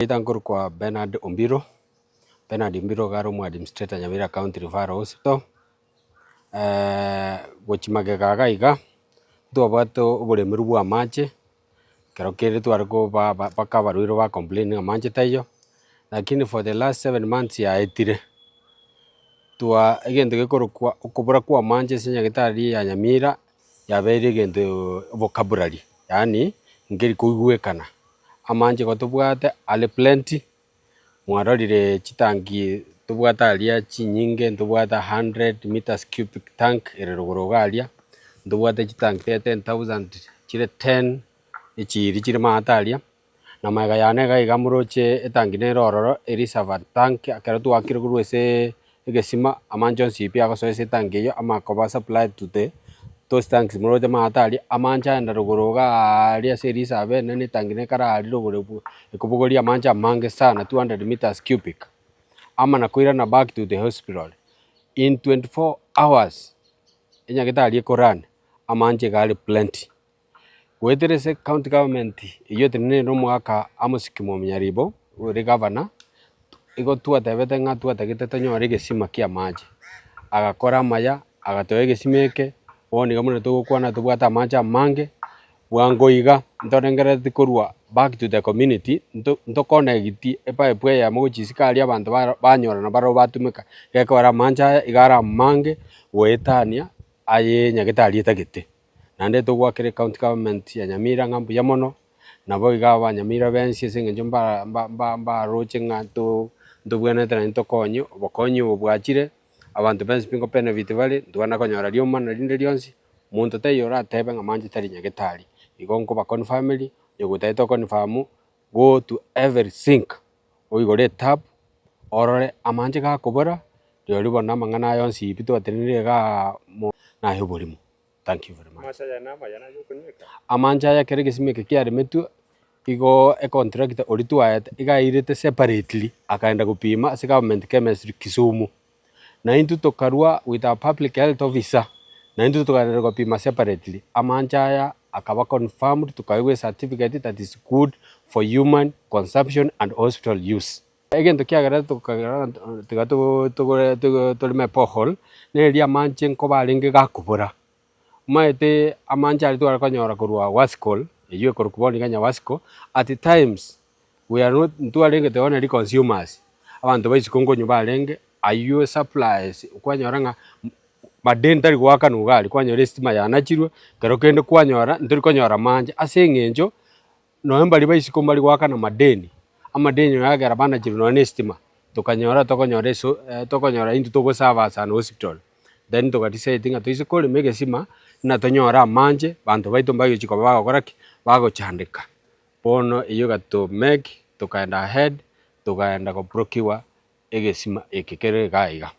Erieta nkorokwa Bernard Ombiro, Bernard Ombiro iga are omo administrator Nyamira County Referral Hospital, gochia magega iga iga, ntwabwate oboremeru bwa amache, ekero kende tware koba ba mpaka abarwaire ba complain ng'a amache taiyo, lakini for the last 7 months yaetire, twa egento gekorokwa okobora kwa amache ase nyagetari ya Nyamira, yabeire egento vocabulary yaani nkeri koigwekana. Amache igo tobwate are plenty, mwarorire chitanki tobwate aria chinyinge ntobwate 100 meters cubic tank ere rogoro iga aria, ntobwate chitanki chia 10,000 chire ten, echiiri chire maate aria, na magega yane iga iga moroche etanki nere ororo ereservoir tank ekero twakire korwa aseee egesima amache onsi pi agosoa ase etanki eywo amakoba supplied to the those tanks moroche amato aria, amache aenda rogoro igaaria ase erisabe enene etanki nekare aria rogoro ekobogoria amache amange sana 200 meters cubic, amana koirana back to the hospital in 24 hours, enyagitari ekorun amache iga are plenty. Goetera ase county government eywo etenenere na omogaka Amos Kimwami Nyaribo ore governor, igo twatebete ng'a twatagete tonyore egesima kia amache, agakora amaya, agatoa egesima eke, bono iga buna togokwana tobwate amache amange, bwango iga ntorengerereti korwa back to the community, nto ntokonegiti epipe eyemo gochia isiko aria abanto bara banyorana barabwo batumeka, gekogera amache aya iga are amange goetania aye nyagetari etagete. Naende togoakera ecounty government ya Nyamira ng'a mbuya mono, nabo iga abanyamira bensi ase eng'encho mba mba mba mbaroche ng'a nto ntobwenerete naende tokonywe, obokonyi obo bwachire, abanto bensi pi nkobenefit bare, ntwana konyora riomana rinde rionsi, monto taiyo oratebe ng'a manche tari nyagetari. Igo nkoba confirmeri, onye gotagete oconfirm, go to every sink, oigore etap, orore amanche gakobora, rirorio bono amang'ana aya onsi pi twatenenire igaa mo naye oborimo. Thank you very much. Amache aya namaya naye okonyweka? Amache aya ekero egesima eke kiaremetwe, igo econtractor oria twaete iga airete separately akaenda gopima ase government chemistry Kisumu. Na intwe tokarwa with our public health officer, na intwe tokagenderera gopima separately, amache aya akaba confirmed tokaegwa ecertificate that is good for human consumption and hospital use. Egento kiagerete tokagera tiga togore toreme eborehole, neri amache nkoba arenge gakobora, omanyete amache aria tware konyora korwa Wascol, eywo ekorokwa bono iga Nyawasco, at times we are not ntwarenge the only consumers, abanto ba isiko nkonywa barenge, aywo supplies kwanyora ng'a madeni tari goakanwa iga aria, kwanyora estima yanachirwe, ekero kende kwanyora ntori konyora amache ase eng'encho. Nonya mbaria ba isiko mbari goakana amadeni, amadeni oyo agera banachirwe nonya na estima, tokanyora tokonyora eso tokonyora intwe togoserve as an hospital. Then toga decide ng'a toise korema egesima, buna tonyore amanche, banto baito mbagochi koba bagokora ki? Bagochandeka. Bono eywo egato make tokaenda ahead, tokaenda go procure egesima eke kere iga iga.